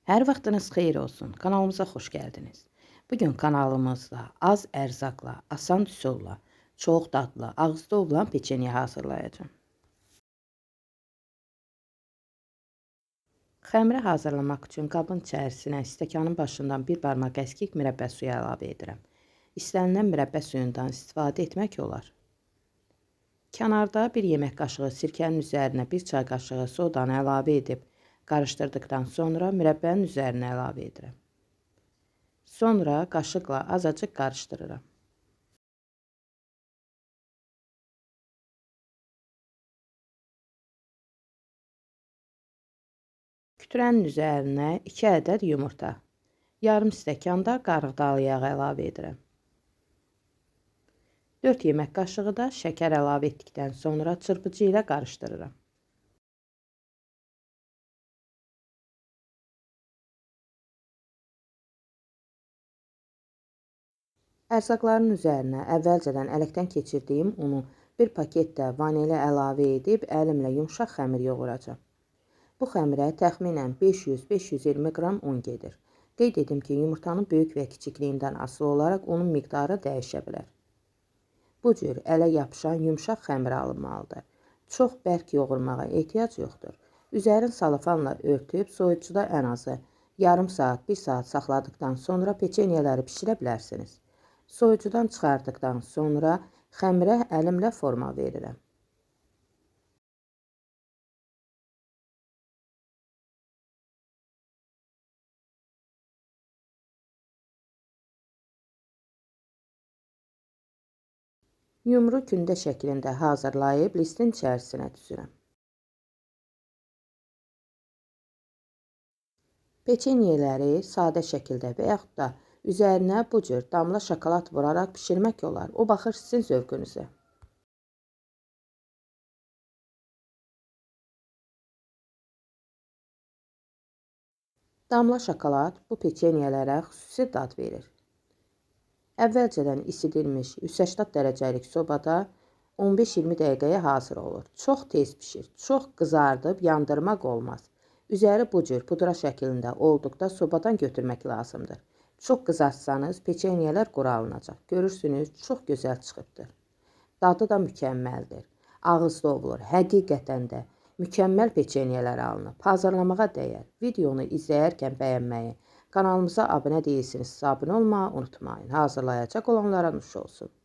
Hər vaxtınız xeyir olsun. Kanalımıza xoş gəldiniz. Bugün kanalımızda az ərzaqla, asan üsulla, çox dadlı, ağızda olan peçenye hazırlayacağım. Xəmirə hazırlamaq üçün qabın içərisinə stəkanın başından bir barmaq əskik mürəbbə suyu əlavə edirəm. İstənilən mürəbbə suyundan istifadə etmək olar. Kənarda bir yemək qaşığı sirkənin üzərinə bir çay qaşığı sodanı əlavə edib qarışdırdıqdan sonra mürəbbənin üzərinə əlavə edirəm. Sonra qaşıqla azacıq qarışdırıram. Kütürənin üzərinə 2 ədəd yumurta, yarım stəkan da qarğıdalı yağı əlavə edirəm. 4 yemək qaşığı da şəkər əlavə etdikdən sonra çırpıcı ilə qarışdırıram. Ərzaqların üzərinə əvvəlcədən ələkdən keçirdiyim unu bir paket də vanili əlavə edib əlimlə yumşaq xəmir yoğuracağam. Bu xəmirə təxminən 500-520 qram un gedir. Qeyd edim ki, yumurtanın böyük və kiçikliyindən asılı olaraq unun miqdarı dəyişə bilər. Bu cür ələ yapışan yumşaq xəmir alınmalıdır. Çox bərk yoğurmağa ehtiyac yoxdur. Üzərini salofanla örtüb soyuducuda ən azı yarım saat, bir saat saxladıqdan sonra peçenyeləri bişirə bilərsiniz. Soyucudan çıxardıqdan sonra xəmirə əlimlə forma verirəm. Yumru kündə şəklində hazırlayıb listin içərisinə düzürəm. Peçenyeləri sadə şəkildə və yaxud da üzərinə bu cür damla şokolad vuraraq bişirmək olar. O baxır sizin zövqünüzə. Damla şokolad bu peçenyelərə xüsusi dad verir. Əvvəlcədən isidilmiş 180 dərəcəlik sobada 15-20 dəqiqəyə hazır olur. Çox tez pişir, çox qızardıb yandırmaq olmaz. Üzəri bu cür pudra şəklində olduqda sobadan götürmək lazımdır. Çox qızartsanız peçenyelər quru alınacaq. Görürsünüz, çox gözəl çıxıbdır. Dadı da mükəmməldir. Ağızda olur. Həqiqətən də mükəmməl peçenyelər alınıb. Hazırlamağa dəyər. Videonu izləyərkən bəyənməyi, kanalımıza abunə deyilsinizsə abunə olmağı unutmayın. Hazırlayacaq olanlara nuş olsun.